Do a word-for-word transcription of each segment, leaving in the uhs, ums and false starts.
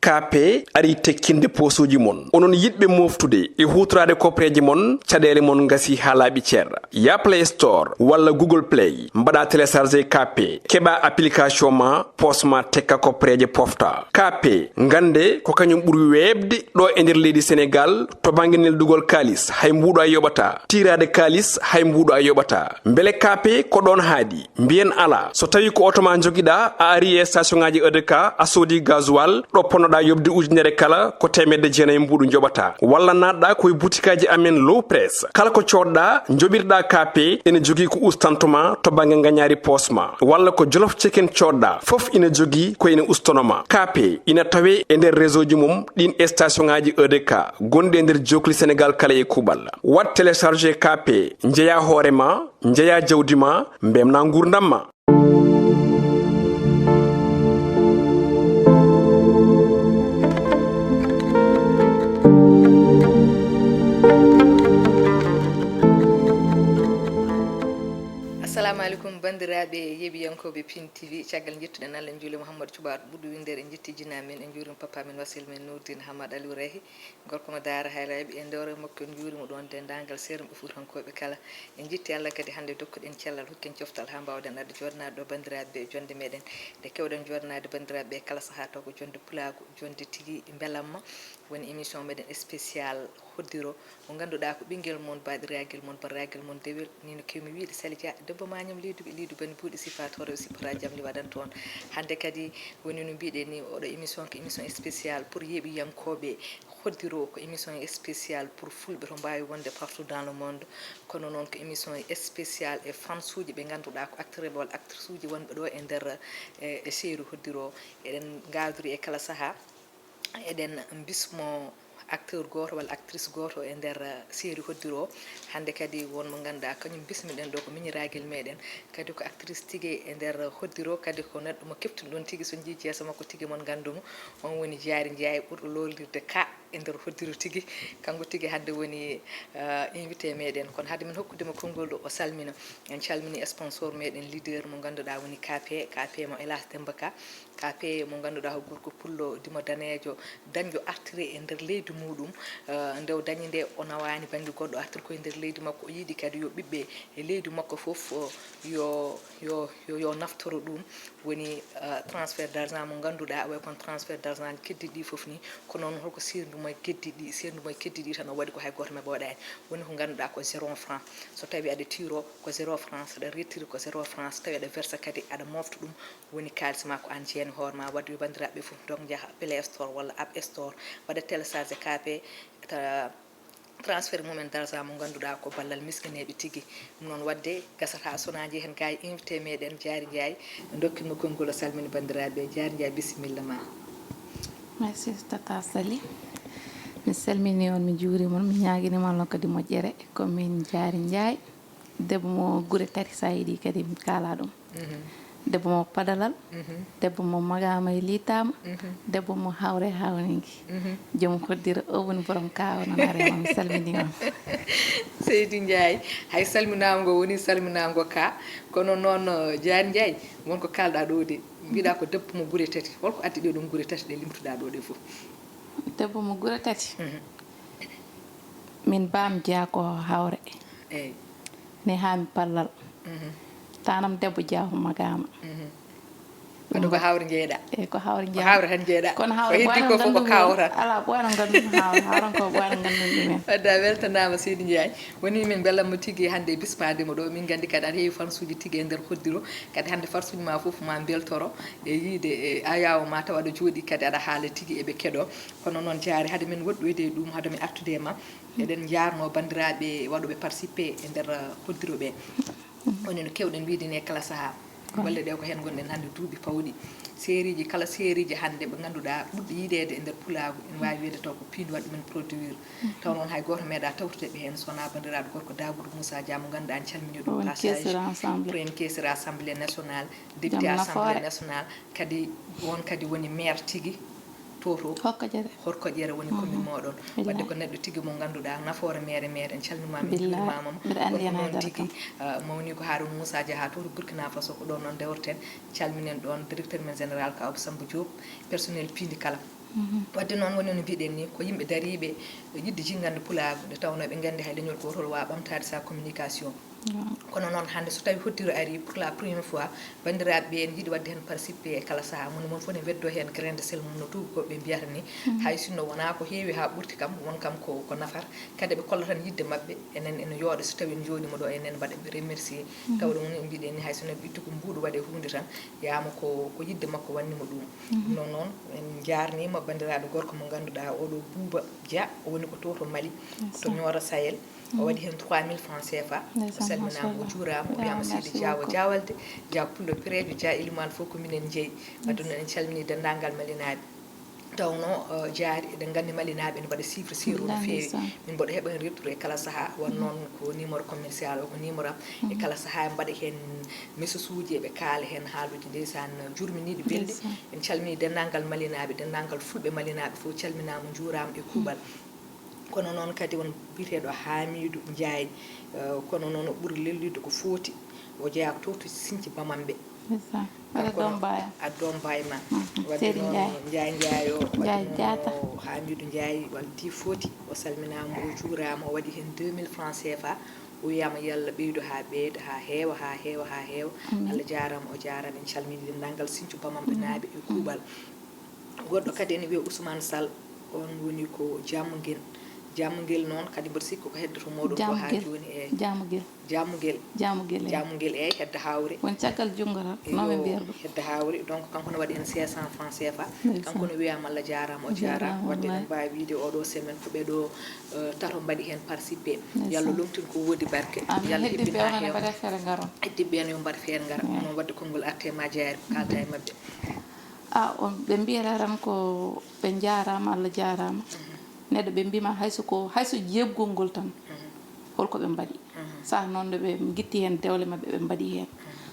K P ari tekkinde poosuuji mon. Onon yiɗɓe mooftude e huutoraade koppareeje mon, caɗeele mon ngasi haa laaɓi cer. Ya Play Store walla Google Play, mbaɗa télécharger K P, keɓa application ma, poos ma tekka koppareeje pofta. K P, ngannde ko kañum ɓuri weeɓde ɗo e nder leydi Senegaal to bannge neldugol kaalis, hay mbuuɗo a yoɓata. Tiiraade kaalis, hay mbuuɗo a yoɓata. Mbele K P ko ɗoon haaɗi? Mbiyen alaa. So tawii ko oto ma njogiɗaa, a ari e station ŋaaji E D K, a soodi gasoil, ɗo ponnoɗaa yoɓde ujunere kala, ko teemedde jeenayi mbuuɗu njoɓataa. Walla naatɗaa ko e butikaaji amen Low Press. Kala ko coodɗaa, njoɓirɗaa K P, ene jogii ko ustanto ma to bannge ngañaari poos ma. Walla ko Jolof Chicken coodɗaa, fof ina jogii ko ene ustono ma. K P ina tawee e nder réseau ji mum ɗiin e station ŋaaji E D K gonɗi e nder jookli Senegaal kala e kuuɓal. Waɗ télécharger K P, njeyaa hoore ma, njeyaa jawdi ma, mbemnaa nguurndam ma. Assalamu aleykum, banndiraaɓe yeeɓiyankooɓe Pin T V. Caggal njettuɗen Allah, en njuuli Mouhamadou Thioubadou ɓurɗo winndere, en njetti jinaa men, en njuurima papa men, wasil men Nourdine Hamad Aliou Rahi. Gorko mo Daara Haylaaɓe, e ndoore makko en njuurima ɗoon denndaangal seeremɓe fuutankooɓe kala. En njetti Allah kadi hannde dokkuɗen cellal, hokken coftal haa mbaawɗen arde jooɗanaade ɗo banndiraaɓe ɓe e jonnde meeɗen. Nde keewɗen jooɗanaade banndiraaɓe ɓe kala sahaa taw ko jonnde pulaagu, jonnde tigi mbelamma. Woni émission meeɗen spécial hoddiro mo ngannduɗaa ko ɓinngel mon, baaɗiragel mon, barragel mon dewel. Ni no keewmi wiyde Sali Dia, debbo mañam leydi ɓe leydi bani buuɗi sippa toore o sippata jamli waɗan toon. Hannde kadi woni no mbiɗen ni, oɗo émission ko émission spécial pour yeeɓiyankooɓe. Hoddiro ko émission spécial pour fulɓe to mbaawi wonde partout dans le monde. Kono noon ko émission spécial e fansuuji ɓe ngannduɗaa ko acteur ɓe walla actrice uji wonɓe ɗo e nder, e, e série hoddiro. Eɗen ngaawdiri e kala sahaa. Eɗen mbismo acteur gooto walla actrice gooto e nder, eh, série hoddiro o. Hannde kadi won mo ngannduɗaa kañum mbismiɗen ɗo ko miñiraagel meeɗen. Kadi ko actrice tigi e nder hoddiro, kadi ko neɗɗo mo keftuɗon tigi, so njii jeeso makko tigi mon nganndu mo. On woni Jaari Njaay ɓurɗo lollirde ka e nder hoddiro tigi. Kanko tigi hannde woni, eh, invité meeɗen. Kono hade min hokkude mo konngol ɗo, o salmina. En calmini sponsor meeɗen leader mo ngannduɗaa woni K P, K P mo Elas Demba Ka. K P mo ngannduɗaa ko gorko pullo dimo daneejo, dañɗo artiri e nder leydi muɗum. Eh, nde o dañi nde, o nawaani bannge goɗɗo artiri ko e nder leydi makko. O yiɗi kadi yo ɓiɓɓe e leydi makko fof, o, yo, yo, yo, yo naftoro ɗum. Woni, eh, transfert d'argent mo ngannduɗaa, way kon transfert d'argent keddiɗi ɗi fof ni. Ko noon holko serndu mo e keddiɗi ɗi, serndu mo e keddiɗi ɗi tan o waɗi ko hay gooto maɓɓe waɗaani. Woni ko ngannduɗaa ko zéro franc. So tawi aɗa tiro ko zéro franc, so aɗa retiri ko zéro franc, so tawi aɗa versa kadi aɗa mofta ɗum. Woni kaalis ma ko aan jeeyani hoore ma. Wadde yo banndiraaɓe fof ndok njaha Play Store walla App Store, waɗa télécharger K P, ta-, transfert mumen d'argent mo ngannduɗaa ko ballal miskineeɓe tigi. Ɗum noon wadde gasata so na njehen ga e invité meeɗen Jaari Njaay, ndokken mo konngol o salmina banndiraaɓe. Jaari Njaay, bisimilla ma. Merci, Tata Sali. Mi salmini on, mi juurima on, mi ñaaginima Allah kadi moƴƴere. Ko min Jaari Njaay. Debbo mo gure tati, so a yiɗi kadi mi kaala ɗum. Mhm. Debbo mo Padalal, mhm, debbo mo Magaama e Liitaama, mhm, debbo mo Hawre Hawningi. Mhm. Joom hoddiro o woni borom ka o, noon are ma, mi salmini on. Seydi Ndiaye, hay salminaango woni salminaango ka. Kono noon, eh, Diary Ndiaye, won ko kaalɗaa ɗo de. Mbiɗa ko debbo mo gure tati. Holko addi ɗe ɗum gure tati ɗe limtuɗaa ɗo ɗe fof? Debbo mo gure tati? Mhm. Min Bam Dia ko Hawre. Eyi. Ne haa mi Pallal. Mhm. Tanam debbo Dia ko Magaama. Mhm. Kono ko Hawre njeeɗa. Eyi, ko Hawre njeeɗa. Ko Hawre tan njeeɗa. Kono Hawre ko heddi ko fof ko Kawo tan. Ala ɓooyano ngannduɗo Hawre, Hawre ko ɓooyano ngannduɗo ɗumen. Wadde a weltanaama Seydi Ndiaye. Woni min mbelamma tigi hannde e bismaade mo ɗo. Min nganndi kadi aɗa heewi fansuuji tigi e nder hoddiro. Kadi hannde farsuuji ma fof ma mbeltoro e yiide e ayawo ma taw aɗa jooɗi kadi aɗa haala tigi eɓe keɗo. Kono noon Diary, hade min woɗɗoyde e ɗum, hade mi artude e ma, eɗen njaarno banndiraaɓe waɗooɓe participé e nder, uh, hoddiro ɓe. Woni no keewɗen wiide ni e kala sahaa. Golle ɗe ko heen ngonɗen hannde duuɓi pawɗi. Sérieji, kala sérieji hannde ɓe ngannduɗaa ɓurɗi yiideede e nder pulaagu, ene waawi wiyeede taw ko piindi waɗi ɗumen produire. Taw noon hay gooto meeɗaa tawtude ɓe heen, so wonaa banndiraaɗo gorko Daawuda Muusa Dia mo ngannduɗaa en calminii ɗum, woni passage, keesira Assemblée. Ko en keesira Assemblée nationale, député Assemblée nationale, kadi on kadi woni maire tigi. Toto. Horkojere. Horkojere woni commune mooɗon. Wadde ko neɗɗo tigi mo ngannduɗaa nafoore mere mere. En calminima, en juurimama. Mbiɗa anndi ko noon tigi, ah, mawni ko Harouna Moussa Dia haa to Burkina Faso, ko ɗon noon dewreten. Calminen ɗon directeur men général ko Abou Samba Diop, personnel piindi kala. Wadde noon woni no mbiɗen ni, ko yimɓe dariiɓe yiɗde jinngande pulaagu, nde tawnoo ɓe nganndi hay leñol gootol waawaa ɓamtaade sa communication. Kono noon hannde so tawi hoddiro ari pour la première fois, banndiraaɓe ɓe ene yiɗi waɗde heen participé e kala sahaa, moni mon fof ne weddoo heen grain de sel mum no tuubakooɓe ɓe mbiyata ni. Hay sinno wonaa ko heewi haa ɓurti kam, won kam ko, ko nafata. Kadi ɓe kolla tan yiɗde maɓɓe, enen ene yooɗa so tawi en njooɗiima ɗo, enen mbaɗa ɓe remercier. Tawde woni mbiɗen ni hay so neɗɗo itti ko mbuuɗu waɗe huunde tan, yaama ko, ko yiɗde makko wanni mo ɗum. Ɗum noon noon, en njaarniima banndiraaɗo gorko mo ngannduɗaa oɗo Buuba Dia, o woni ko to, to Mali, to Nioro Sahel. O waɗi heen trois mille francs C F A. O salminaama, o juuraama, o wiyaama seydi Diawo Diawalde, Dia Pullo Pireejo, Dia Elimane fof ko minen jeyi. Wadde noon en calminii denndaangal Malinaaɓe. Tawnoo, eh, Diary, eɗen nganndi Malinaaɓe ene mbaɗa chiffre zéro no feewi. Min mboɗo heɓa heen retour e kala sahaa. Won noon ko numéro commercial o, ko numéro am. E kala sahaa mbaɗa heen message uji, eɓe kaala heen haaluuji ndeysaan jurminiiɗi belɗi. En calminii denndaangal Malinaaɓe, denndaangal Fulɓe Malinaaɓe fof calminaama, njuuraama e kuuɓal. Kono noon kadi won biyeteeɗo Hamidou Ndiaye, eh, kono noon o ɓuri lelnude ko Fouti, o jeyaa ko to, to Sinthiou Bamambé. Ndeysaan. Aɗa doom baay am. A doom baay ma. Wadde noon Ndiaye Ndiaye o, wadde noon Hamidou Ndiaye, walla ti Fouti, o salminaama, o juuraama, o waɗi heen deux mille francs C F A. O wiyaama yo Allah ɓeydu haa ɓeyda, haa heewa, haa heewa, haa heewa. Allah jaaraama, o jaaraama. En calminii denndaangal Sinthiou Bamambé naaɓe e kuuɓal. Goɗɗo kadi ene wiyee Ousmane Sall, oon woni ko Jamngel. Jamngel noon kadi mboɗo sikki ko heddoto mooɗon ɗo haa jooni, e Jamngel. Jamngel. Jamngel, eey. Jamngel, eey, hedda Hawre. Won caggal junngo tan, no ɓe mbiyata ɗum. Hedda Hawre, donc kanko ne waɗi heen cinq cents francs C F A. Ndeysaan. Kanko ne wiyaama Allah jaaraama, o jaaraama. Wadde eɗen mbaawi wiyde oɗo semaine ko ɓeɗo, eh, tato mbaɗi heen participé. Ndeysaan. Yo Allah lomtin ko woodi barke. Amiin. Yo Allah hebbin haa heewa. Heddii ɓe ne yo mbaɗ feere ngara. Onon wadde konngol arte ma Diary, ko kaalta e maɓɓe. A, on, ɓe mbiyata tan ko ɓe njaaraama, Allah jaaraama. Neɗɗo ɓe mbiima hay so ko, hay so jeebgol ngol tan, holko ɓe mbaɗi? Saha noon nde ɓe ngitti heen dewle maɓɓe, ɓe mbaɗi heen.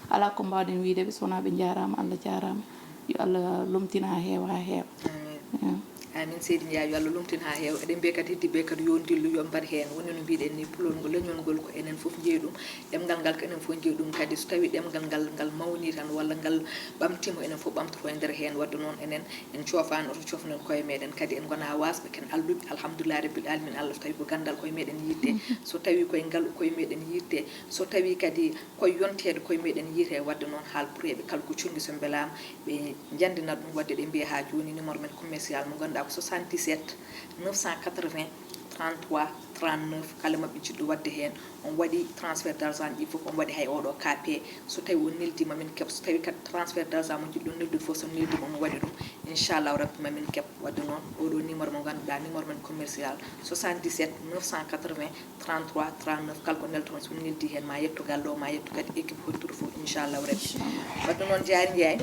Alaa ko mbaawɗen wiyde ɓe so wonaa ɓe njaaraama, Allah jaaraama. Yo Allah lomtin haa heewa, haa heewa. Amiin. Amiin, seydi Ndiaye, yo Allah lomtin haa heewa. Eɗen mbiya kadi heddiiɓe kadi yo ndillu, yo mbaɗ heen. Woni no mbiɗen ni, pulol ngol, leñol ngol ko enen fof njeyi ɗum. Ɗemngal ngal ko enen fof njeyi ɗum kadi. So tawii ɗemngal ngal, ngal mawnii tan walla ngal ɓamtiima, enen fof ɓamtoto e nder heen. Wadde noon enen, en coofaano to cofnen koye meɗen. Kadi en ngonaa waasɓe, ken alluɓe. Alhamdulillahi Rabbil Alamina, Allah so tawii ko ganndal koye meɗen yiytee. So tawii koye ngalu koye meɗen yiytee. So tawii kadi koye yonteede koye meɗen yiytee. Wadde noon haal bureeɓe kala ko conngi so mbelaama, ɓe njanndina ɗum. Wadde ɗe mbiya haa jooni numéro men commercial mo ngannduɗaa ko soixante-dix-sept neuf cent quatre-vingts trente-trois trente-neuf. Kala maɓɓe jiɗɗo waɗde heen, on waɗi transfert d'argent ji fof, on waɗi hay oɗo K P. So tawi on neldi ma min keɓ, so tawi kadi transfert d'argent mo jiɗɗon neldude fof, so on neldi ma on waɗi ɗum, inchallahu rabbi ma min keɓ. Wadde noon oɗo numéro mo ngannduɗaa numéro men commercial soixante-dix-sept neuf cent quatre-vingts trente-trois trente-neuf, kala ko neltoton so on neldi heen ma yetto galle o, ma yetto kadi équipe hodduru fof inchallahu rabbi. Wadde noon Diary Ndiaye,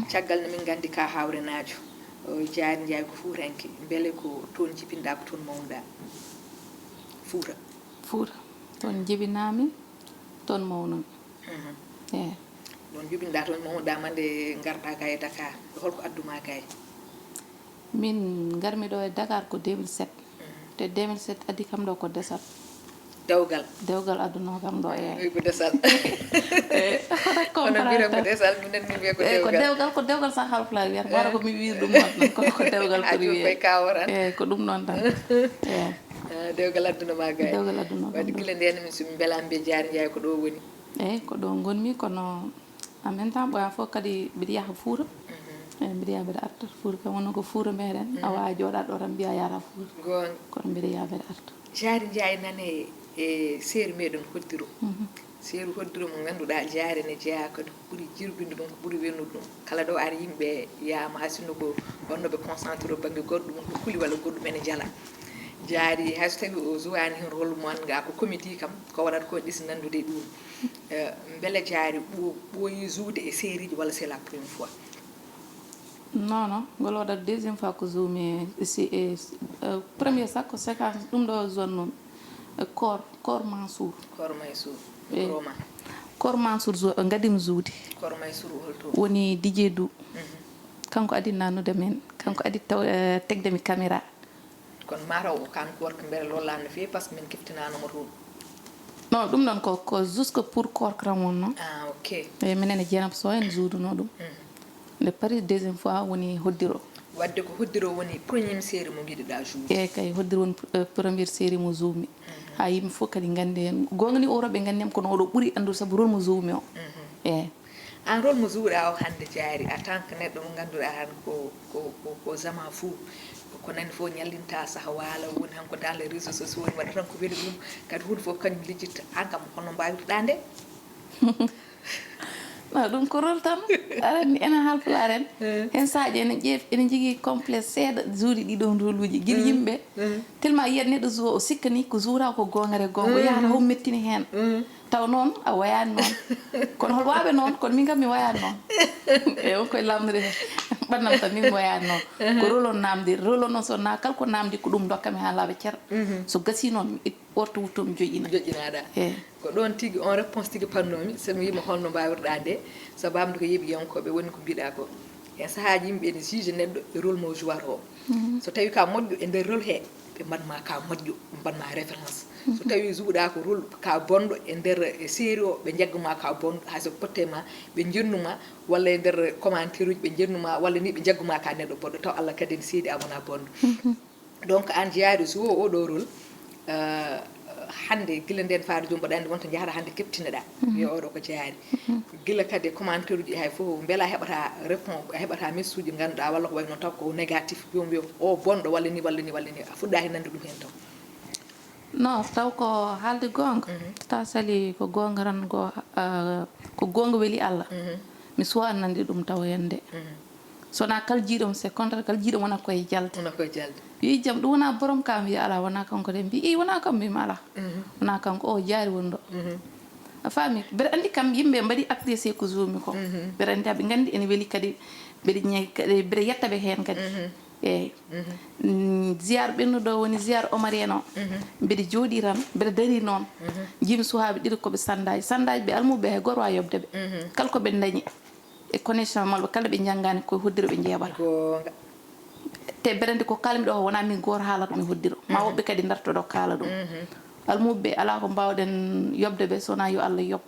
caggal no min nganndi ka hawrenaajo. O Diary Ndiaye ko fuutanke, mbele ko toon jibinɗaa, ko toon mawnuɗaa? Fuuta. Fuuta. Toon jibinaami, toon mawnumi. Eey. Ɗoon jibinɗaa, toon mawnuɗaa, ma nde ngarɗaa ga e Dakar, ko holko addu ma ga e? Min ngarmi ɗo e Dakar ko deux mille sept. Te deux mille sept addi kam ɗo ko desal. Dewgal. Dewgal addunoo kam ɗo, eey. Wi ko desal. Eey, kono mbiɗen ko desal, minen min mbiya ko dewgal. Eey, ko dewgal, ko dewgal sa halpulaar wiyata. Wara ko mi wiir ɗum noon tan, kono ko dewgal ko wiye. Koye kawo tan. Eey, ko ɗum noon tan. Eey. Ah, dewgal adduna ma ga e. Dewgal addunoo kam ɗo. Wadde gila ndeen min so min mbelaama mbiya Diary Ndiaye ko ɗo woni. Eey, ko ɗo ngonmi, kono en même temps ɓooya fof kadi mbiɗa yaha Fuuta. Eey, mbiɗa yaha mbiɗa arta Fuuta, kam wonno ko Fuuta meɗen. A waawaa jooɗaade ɗo tan mbiya a yahataa Fuuta. Goonga. Kono mbiɗa yaha mbiɗa arta. Diary Ndiaye nane e seeru meɗen hoddiro. Seeru hoddiro mo ngannduɗaa Diary ne jeyaa kadi ko ɓuri jirbinde ɗum, ko ɓuri welnude ɗum. Kala ɗo ari yimɓe yaama, hay sinno ko wonno ɓe concentré o bannge goɗɗum, ɗum kuli walla goɗɗum ene jala. Diary, hay so tawi o jouaani heen rôle mo annduɗaa ko comédie kam, ko waɗata ko ɗisi nanndude e ɗum. Eh, mbele Diary ɓo-, ɓooyi joude e série ji walla c'est la première fois? Non, non, ngol waɗata deuxième fois ko jouemi e si-, e, eh, premier sax ko séquence ɗum ɗo jouannomi, eh, Koor, Koor Mansour. Koor Mansour. Eh, Roma. Koor Mansour jou-, eh, ngadimi joude. Koor Mansour holto? Woni D J Dou. Kanko addi nannude min, kanko addi taw-, eh, tegde mi caméra. Kono mataw o kan ko worko mbele lollaa no feewi, par ce que min keftinaano mo toon. Non, ɗum ɗon ko, ko juste pour koor tan wonno. Ah, ok. E minen e Dieynaba Sow en jouduno ɗum. Nde paari deuxième fois woni hoddiro. Wadde ko Hoddiro woni premier série mo ngiɗuɗaa jouer? Eeyi kay, Hoddiro woni pr- eh, première série mo jouemi. Haa yimɓe fof kadi nganndi heen. Goonga ni, o rewɓe nganndi am, kono oɗo ɓuri anndude sabu rôle mo jouemi o. Eeyi. Aan, rôle mo joueɗaa o hannde, Diary, en tant que neɗɗo mo ngannduɗaa tan ko, ko, ko, ko zaman fou, ko nani fof ñallinta, saha waala, woni tan ko dans les réseaux sociaux, woni waɗa tan ko weli ɗum, kadi huunde fof kañum lijjitta. Aan kam, holno mbaawirɗaa nde? No, ɗum ko rôle tan. Aɗa anndi enen Haalpulaar en, heen sahaaji ene ƴeef, ene njogii complexe seeɗa jouer ɗii ɗoon rôle uji. Gila yimɓe, tellement yiyat neɗɗo jouer, o sikka ni ko joueraa ko goonga e goonga, o yahata homo mettini heen. Taw noon a wayaani noon. Kono hol waaɓe noon? Kono min kam mi wayaani noon. E on koye lamndude heen. Ɓannam tan min mi wayaani noon. Ko rôle on naamndir. Rôle on noon so na kala ko naamndi ko ɗum ndokkami haa laaɓa cer. So gasii noon, mi it- orto wutto mi joƴƴina. Joƴƴinaaɗaa. Eeyi. Ko ɗoon tigi, on réponse tigi pannoomi, sabu mi wiima holno mbaawirɗaa nde, sababude ko yeeɓiyankooɓe woni ko mbiɗaa ko. Heen sahaaji yimɓe ene juge neɗɗo e rôle mo jouata o. So tawii ka moƴƴo e nder rôle he, ɓe mbaɗ ma ka moƴƴo, ɓe mbaɗ ma référence. So tawii joueɗaa ko rôle ka bonɗo e nder, e série o, ɓe njagga ma ka bonɗo, hay so ɓe potte ma, ɓe njennu ma, walla e nder commentaire uji ɓe njennu ma, walla ni ɓe njaggu ma ka neɗɗo bonɗo, taw Allah kadi ene seedi a wona bonɗo. Donc aan, Diary, jouer oɗo rôle, euh, hannde gila ndeen faade jooni mboɗo anndi wonta njahata hannde keɓtinoɗaa, wiya oɗo ko Diary. Gila kadi e commentaire uji hay fof, mbela a heɓata répon-, a heɓata message uji ngannduɗaa walla ko wayi noon, taw ko négatif, joomum wiya o bonɗo walla ni, walla ni, walla ni, a fuɗɗaaki nande ɗum heen taw? Non, taw ko haalde goonga. Taw Sali ko goonga tan, ko, ah, ko goonga weli Allah. Mi suwaa nande ɗum taw heen de. So wonaa kala jiiɗo mo, c'est contraire, kala jiiɗo mo wona koye jalde. Wona koye jalde. Wiyi jam, ɗum wonaa borom kam? Wiyi alaa, wonaa kanko de. Mbi i wonaa kam? Mbimi alaa. Wonaa kanko, o Diary woni ɗo. A faami? Mbeɗa anndi kam yimɓe mbaɗi apprécier ko jouemi ko. Mbeɗa anndi aɓe nganndi ene weli kadi, mbeɗa ñe-, kadi mbeɗa yetta ɓe heen kadi. Eeyi. Mm, ziyaar ɓennuɗo woni ziyaar omariyen o. Mbeɗa jooɗii tan, mbeɗa darii noon. Njiimi suhaaɓe ɗiɗo ko ɓe sanndaaji. Sanndaaji ɓe almuɓe ɓe hay gooto waawa yoɓde ɓe. Kala ko ɓe ndañi e connexion maɓɓe, kala ɓe njanngaani ko e Hoddiro ɓe njeeɓata. Goonga. Te mbeɗa anndi ko kaalanmi ɗo wonaa min gooto haalata mi Hoddiro. Ma woɓɓe kadi ndartoɗo kaala ɗum. Almuɓe ɓe alaa ko mbaawɗen yoɓde ɓe so wonaa yo Allah yoɓ.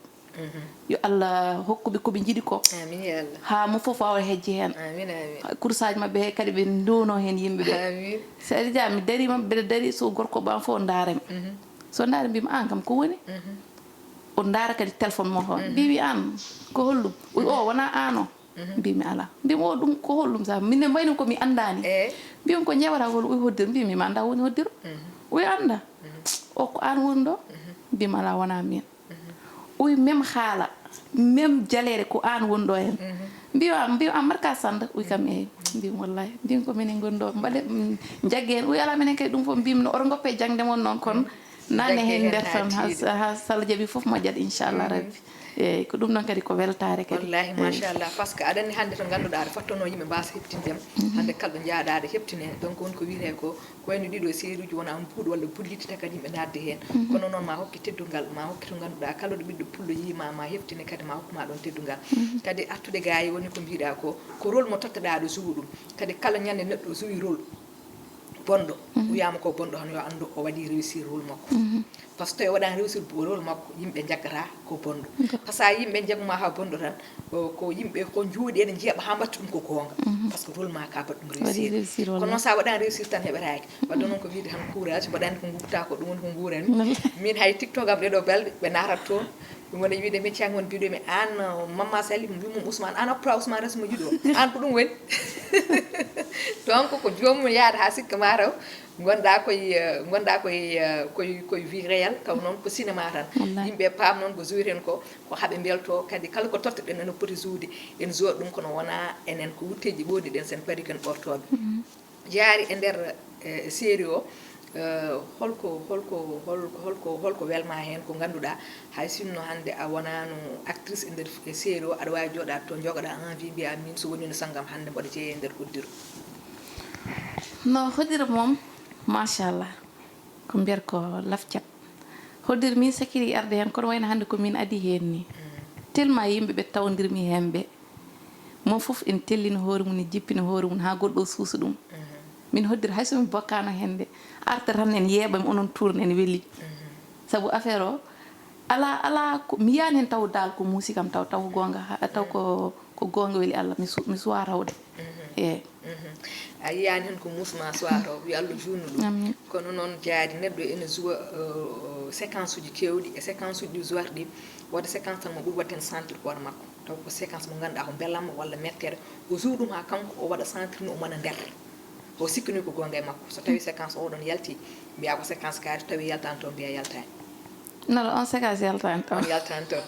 Yo Allah hokku ɓe ko ɓe njiɗi ko. Amiin ya Allah. Haa mo fof waawa hejje heen. Amiin, amiin. Kursaaji maɓɓe he kadi ɓe nduwno heen yimɓe ɓe. Amiin. So ari jaa mi dariima, mbeɗa darii, so gorko ɓam fof ndaara mi. So ndaari mbimi aan kam ko woni? O ndaara kadi téléphone mo toon. Mbimi aan ko holɗum? Uy o wonaa aan o. Mbimi alaa. Mbimi o ɗum ko holɗum sa? Min ne mbayni ko mi anndaani. Mbimi ko njeeɓata ko uy Hoddiro. Mbimi mi annda woni Hoddiro. Uy annda. O ko aan woni ɗo? Mbimi alaa, wonaa miin. Uy même haala, même jaleeɗe ko aan woni ɗo heen. Mbimi mbiwa marka sanda, uy kam eeyi. Mbimi wallahi, mbimi ko minen ngoni ɗo, mbaɗe, mm, njagge heen. Uy alaa, minen kay ɗum fof mbimi no oto ngoppe jaŋde mon noon, kono nanne heen nder tan, ha, ha so Allah jaɓi fof moƴƴat inchallah rabbi. Eeyi, ko ɗum ɗon kadi ko weltaare kadi. Wallahi, machallah, parce que aɗa anndi hannde to ngannduɗaa aɗa fottonoo yimɓe mbaasa heɓtinde ma. Hannde kala ɗo njaaɗaa aɗa heɓtine, donc woni ko wiyetee ko, ko wayno ɗiɗo série uji wona mbuuɗo walla bulliti, tawa kadi yimɓe naatde heen. Kono noon ma hokke teddungal, ma hokke to ngannduɗaa kala ɗo ɓiɗɗo pullo yii ma, ma heftine kadi ma hokku ma ɗoon teddungal. Kadi artude gaa yi woni ko mbiɗaa ko, ko rôle mo totteɗaa ɗo jouer ɗum. Kadi kala ñande neɗɗo jouer rôle bonɗo, wiyaama ko bonɗo, hono yo anndu o waɗi réussir rôle makko. Par ce que tawi o waɗaani réussir bo rôle makko, yimɓe njaggata ko bonɗo. Par ce que yimɓe njaggu ma ha bonɗo tan, o, ko yimɓe ko jooɗi ene njeeɓa ha mbatta ɗum ko goonga. Par ce que rôle ma ka mbaɗ ɗum réussir. Kono noon sa waɗaani réussir tan heɓetaake. Wadde noon ko wiide tan courage, mbaɗani ko ngupta ko, ɗum woni ko nguurani. Min hay TikTok am ɗeɗo balɗe ɓe natat toon. Ɗum woni wiide mi cang won biɗo mi aan, uh, Mamma Sali, mi mum Ousmane, aan opra Ousmane Rasmo juɗo. Aan ko ɗum woni. Donc ko joomum yaada ha sikka ma taw. Ngonɗaa koye, eh, ngonɗaa koye, eh, koye, koye vie réelle, taw noon ko cinéma tan. Wallahi. Yimɓe paam noon ko jouir heen ko, ko haɓe mbelto. Kadi kala ko totteɗen ene poti joude, en jouat ɗum, kono wonaa enen ko wutteeji ɓoodi ɗen, sen pari ken ɓortooɓe. Jaari e nder, eh, série o, eh, holko, holko, holko, holko, holko welma heen, ko ngannduɗaa hay sinno hannde a wonaano actrice e nder, e série o, aɗa waawi jooɗaade toon, njogoɗaa envie, mbiyaa min so woniino sanngam hannde mboɗo jeeya e nder Hoddiro? No, Hoddiro moom, machallah, ko mbiyata ko lafcat. Hoddiro min sakiri arde heen, kono wayno hannde ko min adi heen ni. Tellement yimɓe ɓe tawdirmi heen ɓe, mo fof en tellini hoore mum, en jippini hoore mum haa goɗɗo o suusa ɗum. Min Hoddiro hay so mi bokkaano heen de, arta tan en yeeɓa mi, onon tuurna en weli. Sabu affaire o, alaa, alaa ko, mi yiyaani heen taw daal ko muusi kam taw, taw ko goonga, ha-, taw ko, ko goonga weli Allah, mi su-, mi suwaa tawde. Eeyi. Mhm. A yiyaani heen ko muus ma soir o, yo Allah juutnu ɗum. Amin. Kono noon, Jaari, neɗɗo ene joua, euh, séquence uji keewɗi, e séquence uji ɗi jouata ɗi, wooda séquence tan mo ɓuri waɗde heen sentir hoore makko. Taw ko séquence mo ngannduɗaa ko mbelamma walla mettere. O joue ɗum haa kanko o waɗa sentir no o mana nder. O sikkini ko goonga e makko. So tawi séquence o ɗon yalti, mbiya ko séquence kaari, tawi yaltaani toon, mbiya yaltaani. Non, on séquence yaltaani toon. On yaltaani toon.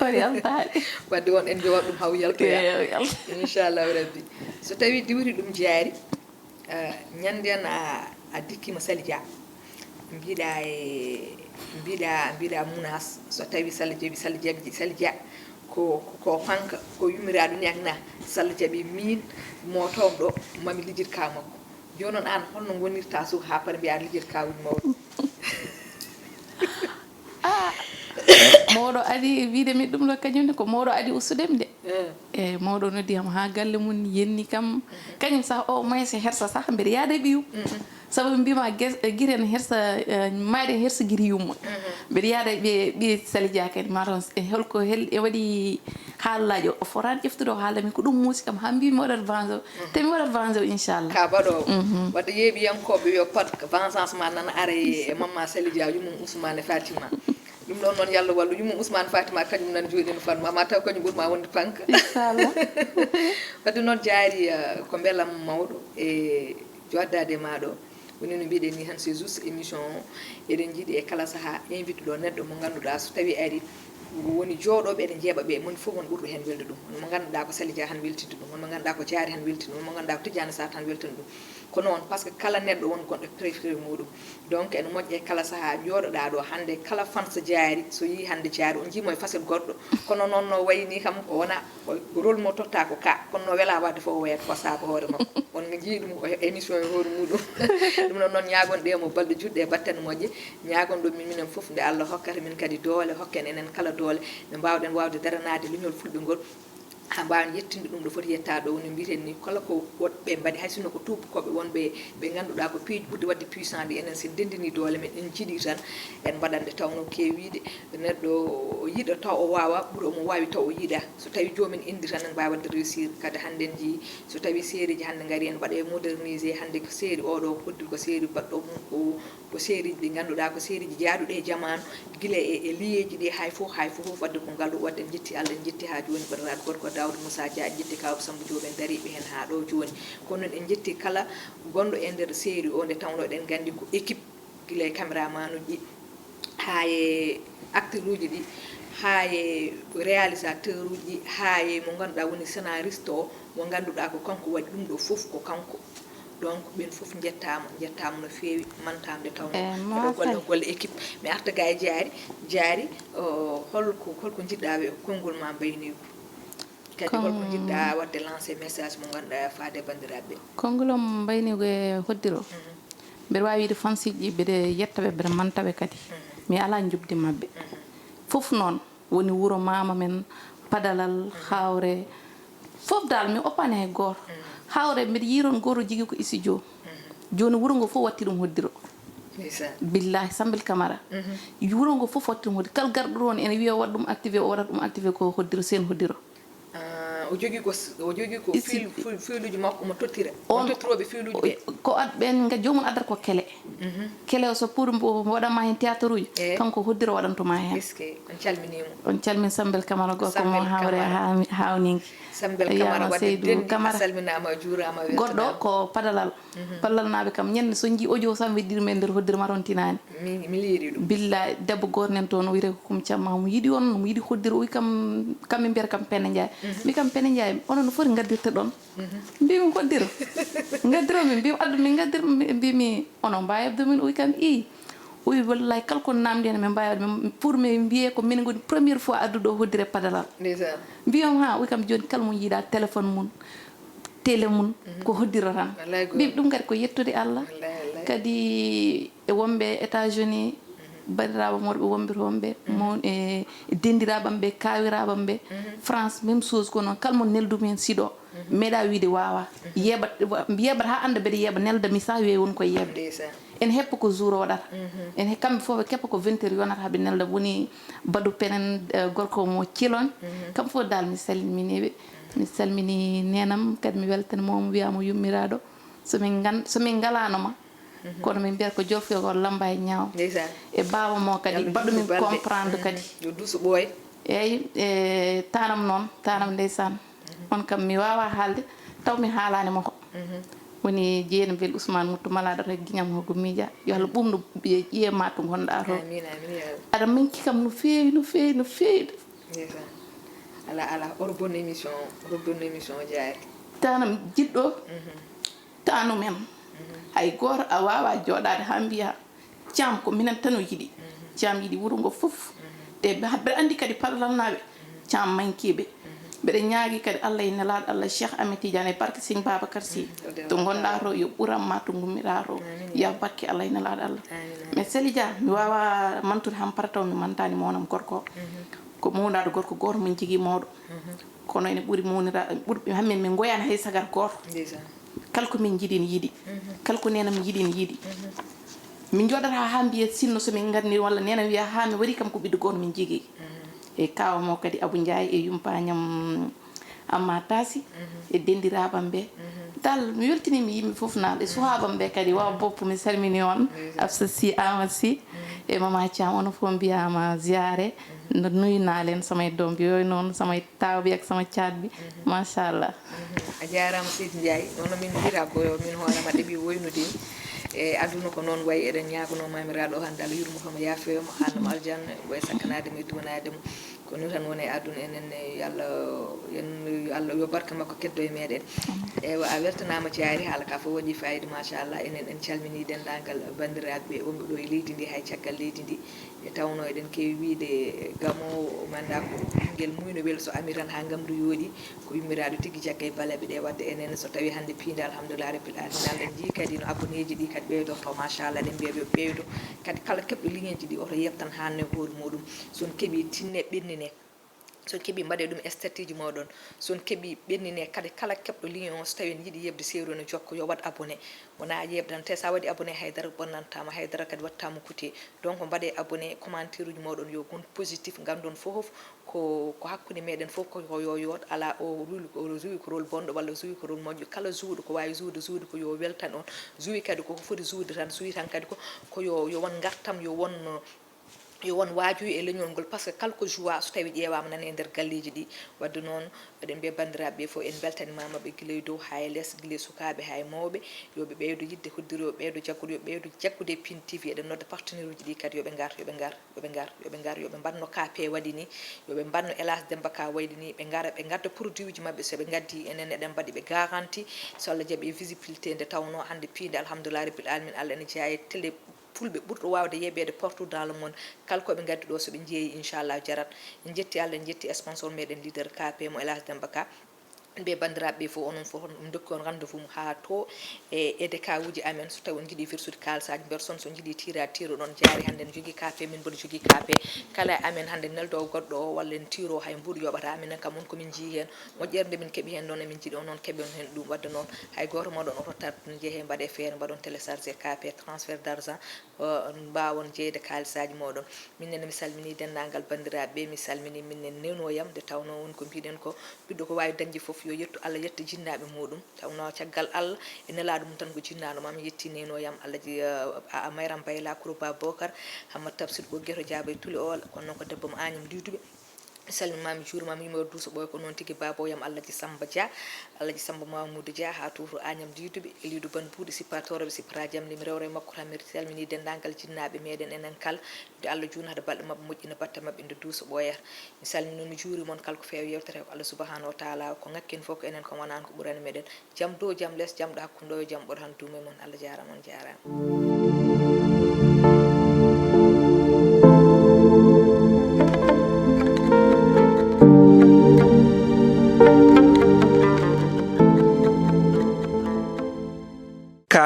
On yaltaani. Wadde on en njowat ɗum haw yaltoya. Yo yalta. Inchallahu rabbi. So tawi diwri ɗum Jaari, eh, ñande an a, a dikkima Sali Dia. Mbiɗa e, mbiɗa, mbiɗa Mounas, so tawi Sali Dia, Sali Dia, Sali Dia, ko, ko, ko fanka, ko yummiraɗo ni akna. Sali Dia ɓe min, mo toon ɗo, mami lijit ka makko. Jooni noon aan holno ngonirta suka haa pare mbiya aɗa lijit kawuji mawɗi? Ah, mawɗo adi wiide mi ɗum ɗo kañum ne ko mawɗo adi ustude mi de. Eh. E mawɗo noddi kam haa galle mum yenni kam. Kañum sah o maysa hersa sah mbeɗa yaada e ɓiyum. Mhm. Sabu ɓe mbima ges-, gite ne hersa, eh, mayɗe hersa gite yumma. Mhm. Mbeɗa yaada e ɓe, ɓe Sali Dia kadi mataw e holko hel e waɗi haalaajo o fotaani ƴeftude o haala min ko ɗum muusi kam haa mbimi mi waɗat vengeance. Mhm. Te mi waɗat vengeance inchallah. Ka baɗo. Mhm. Wadde yeeɓiyankooɓe yo pat vengeance ma nana ara e mamma Sali Dia, yummum Ousmane e Fatima. Ɗum ɗon noon, yo Allah wallu. Yummum Ousmane, Fatima, kañum nan jooɗino fanma, ma taw kañum ɓurma wonde panka. Inchallah. Wadde noon, Jaari, eh, ko mbelam mawɗo e joddade ma ɗo. Woni no mbiɗen ni, han c'est juste émission o. Eɗen njiɗi e kala saha invite ɗo neɗɗo mo ngannduɗaa so tawi ari, woni jooɗooɓe eɗen njeeɓa ɓe, moni fof won ɓurɗo heen welde ɗum. Won mo ngannduɗaa ko Sali Dia tan weltinde ɗum, won mo ngannduɗaa ko Jaari tan weltinde ɗum, won mo ngannduɗaa ko Tidiane Sarr tan weltinde ɗum. Ko noon, par ce que kala neɗɗo won goɗɗo préféré muɗum. Donc, ene moƴƴi e kala saha jooɗoɗaa ɗo hannde, kala fans Jaari, so yii hannde Jaari, o jiimo e facette goɗɗo. Kono noon no wayi ni kam, o wona o rôle mo totta ko ka, kono no wela wadde fof o wayat ko saaka hoore makko. On nji ɗum ko émission e hoore muɗum. Ɗum noon, noon ñaagonɗe mo balɗe juɗɗe e battane moƴƴe. Ñaagonɗo min minen fof nde Allah hokkata min kadi doole, hokken enen kala doole, nde mbawɗen wawde daranaade leñol fulɓe ngol, haa mbaawen yettinde ɗum ɗo foti yettaade ɗo. Woni mbiyeten ni, kala ko woɗɓe mbaɗi, hay sinno ko tuubakooɓe wonɓe ɓe ngannduɗaa ko piiji ɓurɗi waɗde puissant ɗi, enen so en ndenndinii doole men, en njiɗii tan, en mbaɗat nde tawnoo keewiiɗe. Neɗɗo o yiɗa taw o waawa, ɓuri omo waawi taw o yiɗaa. So tawii joomen inndi tan, en mbaawi waɗde réussir. Kadi hannde en njiyii, so tawii seeriji hannde ngarii, en mbaɗa e modernisé. Hannde ko seeri oo ɗo, Hoddir ko seeri baɗɗo mum ko, ko seeriji ɗi ngannduɗaa ko seeriji jaaduɗi e jamaanu, gila e, e liyeeji ɗi, hay fof, hay fof, fof waɗde ko ngalu. Waɗde en njetti Allah, en njetti haa jooni baɗɗo gorko Daouda Moussa Dia, en njetti Kaaw Samba Diop, en dariiɓe heen haa ɗo jooni. Kono noon en njetti kala gonɗo e nder seeri o, nde tawnoo eɗen nganndi ko équipe, gila e caméraman uji ɗi, haa e acteur uji ɗi, haa e réalisateur uji ɗi, haa e mo ngannduɗaa woni scénariste o, mo ngannduɗaa ko kanko waɗi ɗum ɗo fof ko kanko. Donc, ɓen fof njettaama, njettaama no feewi, mantaama nde tawnoo. Eh, aɗo golle, golle équipe. Mi arta ga e Jaari, Jaari, o, holko, holko njiɗɗaa we-, konngol ma mbayniigu? Kadi holko njiɗɗaa waɗde lancé message mo ngannduɗaa faade e banndiraaɓe ɓe? Konngol am mbayniigu e Hoddir o. Mhm. Mbeɗa waawi wiide fansiji ɗi, mbeɗa yetta ɓe, mbeɗa manta ɓe kadi. Mhm. Mi alaa njoɓdi maɓɓe. Mhm. Fof noon, woni wuro maama men, Padalal, mhm, Hawre, fof dal mi oppaani hay gooto. Mhm. Hawre, mbeɗa yiyi toon gooto jogii ko studio. Mhm. Jooni wuro ngo fof watti ɗum Hoddir o. Ndeysaan. Billahi, Sambel Camara. Mhm. Wuro ngo fof watti ɗum Hoddir. Kala garɗo toon ene wiya o waɗa ɗum activé, o waɗata ɗum activé ko Hoddir o, seen Hoddir o. Ah, o jogii ko s-, o jogii ko fiil-, fiil-, fiiluuji makko, omo tottira. Omo tottirooɓe fiiluuji ɓe. Ko ad-, ɓen nga joomum addata ko kele. Mhm. Kele o so pour mbo, mbo waɗanma heen théâtre uji, eh, kanko Hoddir o waɗanto ma heen. Est-ce que on calminii mo? On calmin Sambel Camara, gorko mo Hawre Hawningi. Sambel Camara, wadde Seydou denndi, Camara. A salminaama, a juuraama, a weltanaama. Goɗɗo ko Padalal. Mhm. Padalal naaɓe kam, ñande so njii audio sam weddiri men nder Hoddir ma toon tinaani. Mi, mi liiri ɗum. Billaay, debbo gooto nen toon, o wiyetee ko Kum Camma, omo yiɗi on, omo yiɗi Hoddir, o wi kam, kam min mbiyata kam Penda Njaay. Mhm. Mbi kam, Penda Njaay, onon no foti ngaddirte ɗon? Mhm. Mbimi, Hoddir. Ngaddiron min, mbimi, addu min ngaddir, mbi-, mbimi, onon mbaawi heɓde min? O wi kam, ii. O wi, wallaay, kala ko namdi hen, min mbaawi waɗde, min, pour min mbiyee ko min ngoni première fois adduɗo Hoddir e Padalal. Ndeysaan. Mbiyam, haa, o wi kam, jooni kala mo yiɗa téléphone mum, télé mum, mhm, ko Hoddir o tan. Wallaay, goonga. Mbimi, ɗum kadi ko yettude Allah. Wallaay, wallaay. Kadi e wonɓe États-Unis, mhm, banndiraaɓe am worɓe wonɓe toon ɓe, mhm, mawn-, e, e denndiraaɓe am ɓe, kaawiraaɓe am ɓe, mhm, France, même chose ko noon. Kala mo neldumi heen siɗo, mhm, meeɗa wiide waawaa. Mhm. Yeeɓat, wa-, yeeɓat haa annda mbeɗa yeeɓa, nelda mi sah, wiya won koye yeeɓde. Ndeysaan. Ene heppa ko jour o waɗata. Mhm. Ene he-, kamɓe fof ɓe keppa ko vingt heures yonata haa ɓe nelda. Woni Badou Penen, eh, gorko mo Ciloñ. Mhm. Kamɓe fof dal mi salmini ɓe. Mi salmini nenam kadi, mi weltanima mo, mi wiya mo yummiraaɗo, so min ngan-, so min ngalaano ma, kono min mbiyata ko jofyogol lamba e ñaawo. Ndeysaan. E baaba mo kadi, mbaɗu min comprendre kadi. Yo duuso ɓooya. Eyyi, e tanam noon, tanam ndeysaan. On kam mi waawaa haalde, taw mi haalaani mo ko. Woni Jeynabel Ousmane Muttu Malaaɗo to Giñam Hogo Miija. Yo Allah ɓuuɓnu ƴiye, ƴiye ma to ngonɗaa to. Amiin, amiin, ya Allah. Aɗa manki kam no feewi, no feewi, no feewi. Ndeysaan. Ala, ala, or bonne émission, or bonne émission, Diary. Tanam jiɗɗo, tanum en. Hay gooto a waawaa jooɗaade haa mbiya, Caam ko minen tan o yiɗi. Caam yiɗi wuro ngo fof. Te mbe-, mbeɗa anndi kadi Parlalnaaɓe, Caam mankiiɓe. Mbeɗa ñaagi kadi Allah e Nelaaɗo Allah, Cheikh Ahmed Tidiane, e barke Sëñ Babacar Sy. To ngonɗaa to, yo ɓuran ma to ngummiɗaa to. Amiin. Yo barke Allah e Nelaaɗo Allah. Amiin, amiin. Mais Sely Dia, mi waawaa mantude hampata taw mi mantaani mawnam gorko. Ko mawnaaɗo gorko gooto mo njigii mawɗo. Kono ene ɓuri mawnira-, ɓuri, hammin min ngoyaani hay sagar gooto. Ndeysaan. Kala ko min njiɗi ene yiɗi. Kala ko nenam yiɗi ene yiɗi. Min njooɗata haa mbiya sinno so min nganndi walla nenam wiya haa mi waɗi kam ko ɓiɗɗo gooto min njigii. E kaawa mo kadi Abou Ndiaye e yumpaañam Amma Taasi e denndiraaɓam ɓe. Dal mi weltiniima yimɓe fof naal e suhaaɓam ɓe kadi, wawa boppu mi salmini on. Ndeysaan. Absa Sy, Ama Sy e Mama Thiam, onon fof mbiyaama ziyaare. No nuyu naa leen samay doom yooyu noonu, samay taaw bi ak sama caat bi. Machallah. A jaaraama Seydi Ndiaye. Noon no min mbiyata ko yo min hoore ma ɗeɓi woynude. E aduna ko noon wayi, eɗen ñaaganoo maamiraaɗo hannde Allah yurmo kamo yaafeyo mo, hannde mo aljanna, wayi sakkanaade mo e duwanaade mo. Ko noon tan woni e aduna enen ne, yo Allah, en, yo Allah yo barke makko keddo e meɗen. Eywa, a weltanaama Diary, haala ka fof waɗi fayida machallah. Enen en calmini denndaangal banndiraaɓe wonɓe ɗo e leydi ndi, hay caggal leydi ndi. Nde tawnoo eɗen keewi wiyde gamoowo, mi anndaa ko ɓinngel muyno welo so ami tan haa ngamdu yooɗi, ko yummiraaɗo tigi jagga e baleeɓe ɗe waɗde enen. So tawii hannde piinde alhamdulillahi rabbil alamina, Allah njii kadi no abonnéeji ɗi kadi ɓeydorto machallah, eɗen mbiya ɓe ɓeydo. Kadi kala keɓɗo liŋeeji ɗi oto yeɓtan haaɗno e hoore muɗum. So on keɓii tinne ɓennine. So on keɓii mbaɗee ɗum statut ji mooɗon. So on keɓii ɓennine kadi kala keɓɗo liŋe on so tawii ene yiɗi yeɓde seeru ene jokka yo waɗ abonné. Wonaa yeɓde tan, te so a waɗii abonné haydara bonnantaa ma, haydara kadi waɗtaa ma coûté. Donc mbaɗee abonné, commentaire uji mooɗon yo ngon positif, nganndon fof ko, ko hakkunde meɗen fof ko, ko yo yoot, alaa o rôle, o joue ko rôle bonɗo walla o joue ko rôle moƴƴo. Kala jouɗo ko waawi joude, joude ko yo weltan on. Joue kadi ko ko foti joude tan, joue tan kadi ko, ko yo, yo won ngartam, yo won, yo won waajuyo e leñol ngol, par ce que kala ko joua so tawii ƴeewaama nana e nder galleeji ɗi. Wadde noon, eɗen mbiya banndiraaɓe ɓe fof, en mbeltanimaama ɓe gila e dow haa e les, gila e sukaaɓe haa e mawɓe, yo ɓe ɓeydo yiɗde hoddiro, yo ɓeydo jaggude, yo ɓeydo jaggude e Pin T V, eɗen nodda partenaire uji ɗi kadi yo ɓe ngar, yo ɓe ngar, yo ɓe ngar, yo ɓe ngar, yo ɓe mbaɗno K P waɗi ni, yo ɓe mbaɗno Elas Demba Ka waɗi ni, ɓe ngara, ɓe ngadda produit uji maɓɓe, so ɓe ngaddi enen eɗen mbaɗi ɓe garanti, so Allah jaɓi e visibilité nde tawnoo hannde piinde alhamdulillahi rabbil alamin, Allah ene jeyaa e télé fulɓe ɓurɗo waawde yeɓeede partout dans le monde. Kala ko ɓe ngaddi ɗo so ɓe njeeyi inchallah jarat. En njetti Allah, en njetti sponsor meɗen leader K P mo Elas Demba Ka. Mbe banndiraaɓe ɓe fof, onon fof on ndokki on rendez-vous mo haa to e E D K uji amen. So tawi on njiɗi versude kaalsaaji, mbeɗa son so njiɗi tiiraade tiiro ɗon jaari hannde en jogii K P, min mboɗo jogii K P. Kala e amen hannde neldo goɗɗo o walla en tiiro hay mbuuɗu yoɓata, minen kam on ko min njii heen. Moƴƴere nde min keɓi heen noon, emin njiɗi on noon keɓon heen ɗum. Wadde noon hay gooto mooɗon oto tarde, njehee mbaɗee feere mbaɗon télécharger K P, transfert d'argent, o, on mbaawon jeyde kaalisaaji mooɗon. Min nene mi salmini denndaangal banndiraaɓe ɓe, mi salmini min nene nenoyam nde tawnoo woni ko mbiɗen ko ɓiɗɗo ko waawi dañde fof yo yettu Allah yetta jinnaaɓe muuɗum. Tawnoo caggal Allah e nelaaɗo mum tan ko jinnaano ma, mi yetti nenoyam Allah ji, a, a, Mayram Bayla, Kourouba Bokar, Hammat Tafsir Ɓogge to Jaaba e Tuli Oola, kono noon ko debbo mo Agnam Didouɓe. Mi salminiima, mi juuriima, mi yurmiima, duuso ɓooya ko noon tigi, baaboyam Alhaji Samba Dia, Alhaji Samba Mamoudou Dia, haa to wuro Agnam Didouɓe, e Liidu Ban Buuɗi, Sippa Tooroɓe, Sippa Rajam, Lim rewre e makko tan, mi salmini denndaangal jinnaaɓe meɗen enen kala, wiide Allah juutna hade balɗe maɓɓe, moƴƴina batte maɓɓe, nde duuso ɓooyata. Mi salmini on, mi juuriima on kala ko feewi yewtere ko Allah subhanahu wa taala, ko ŋakken fof ko enen, ko wonaan ko ɓurani meɗen. Jam dow, jam les, jam ɗo hakkunde o, yo jam ɓooɗo tan duumo e mon. Allah jaaraama, on jaaraama.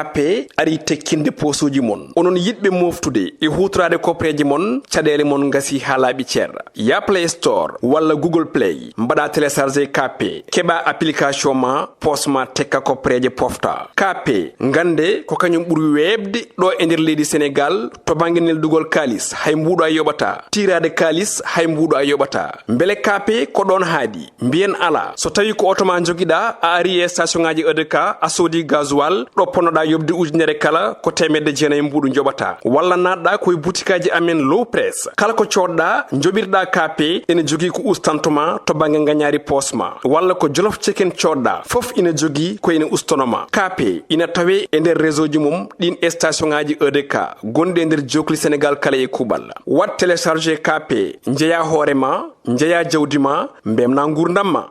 Kaape ari tekkinde poosuuji mon. Onon yiɗɓe mooftude e huutoraade koppereeje mon, caɗeele mon ngasi haa laaɓi cer. Ya Play Store walla Google Play, mbaɗa télécharger Kaape, keɓa application ma, poos ma tekka koppereeje pofta. Kaape, ngannde ko kañum ɓuri weeɓde ɗo e nder leydi Senegaal to bannge neldugol kaalis, hay mbuuɗo a yoɓata. Tiiraade kaalis, hay mbuuɗo a yoɓata. Mbele Kaape ko ɗoon haaɗi? Mbiyen alaa. So tawii ko oto ma njogiɗaa, a ari e station ŋaaji E D K, a soodi gasoil, ɗo ponnoɗaa yoɓde ujunere kala, ko teemedde jeenayi mbuuɗu njoɓataa. Walla naatɗaa ko e butikaaji amen Low Press. Kala ko coodɗaa, njoɓirɗaa Kaape, ene jogii ko ustantoo ma to bannge ngañaari poos ma. Walla ko Jolof Chicken coodɗaa, fof ina jogii ko ene ustanoo ma. Kaape ina tawee e nder réseau ji mum ɗiin station ŋaaji E D K gonɗi e nder jookli Senegaal kala e kuuɓal. Waɗ télécharger Kaape, njeyaa hoore ma, njeyaa jawdi ma, mbeltinaa nguurndam ma.